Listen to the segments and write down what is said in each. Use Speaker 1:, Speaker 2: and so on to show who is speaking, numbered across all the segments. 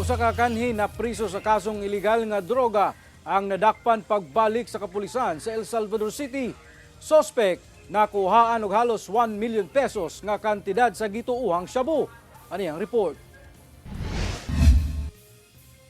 Speaker 1: Usa ka kanhi na priso sa kasong iligal nga droga ang nadakpan pagbalik sa kapulisan sa El Salvador City. Suspect nakuhaan og halos 1 million pesos nga kantidad sa gituohang shabu. Ani ang report.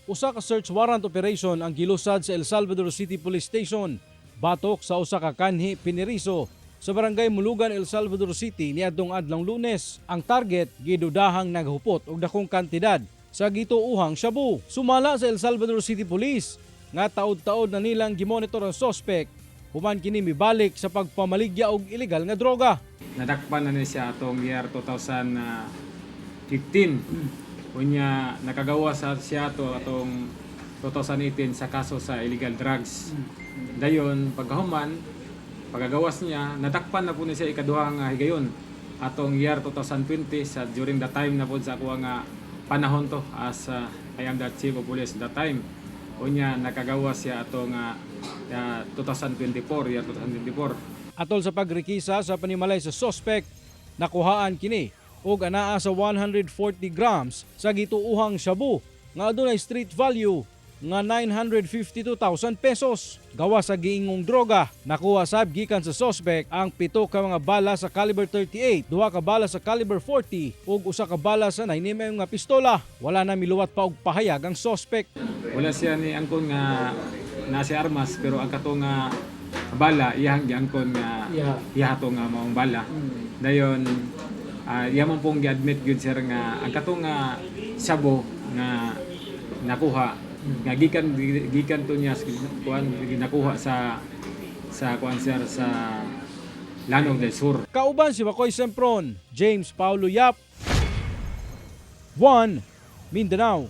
Speaker 1: Usa ka search warrant operation ang gilusad sa El Salvador City Police Station batok sa usa ka kanhi piniriso sa Barangay Mulugan, El Salvador City niadtong adlong Lunes. Ang target gidudahang naghupot og dakong kantidad sa gituohang shabu. Sumala sa El Salvador City Police nga taod-taod na nilang gimonitor ang suspect human kini mibalik sa pagpamaligya og ilegal nga droga.
Speaker 2: Nadakpan na ni siya atong year 2015. Unya nakagawa sa siya ato atong 2018 sa kaso sa illegal drugs. Dayon pagkahuman, pagkagawas niya, nadakpan na po ni siya ikaduha nga higayon atong year 2020 sa during the time na po sa ako nga panahon to as I am the chief of police that time. Unya nakagawas siya atong 2024, year 2024.
Speaker 1: Atol sa pagrekisa sa panimalay sa suspect, nakuhaan kini og anaa sa 140 grams sa gituohang shabu nga adunay street value nga 952,000 pesos. Gawa sa giingong droga, nakuha sab gikan sa suspect ang pito ka mga bala sa caliber 38, duha ka bala sa caliber 40 ug usa ka bala sa 9 mm nga pistola. Wala na miluwat pa og pahayag ang suspect.
Speaker 2: Wala siya ni angkon nga na si armas, pero ang kato nga bala iyang giangkon nga iya to nga maong bala. Dayon iya man pong gi-admit gyud, sir, nga ang kato nga sabo nga nakuha nga gikan gikan to niya kuan nakuha sa kuan, sir, sa Lanao del Sur.
Speaker 1: Kauban si Makoy Sempron, James Paulo Yap, 1 Mindanao.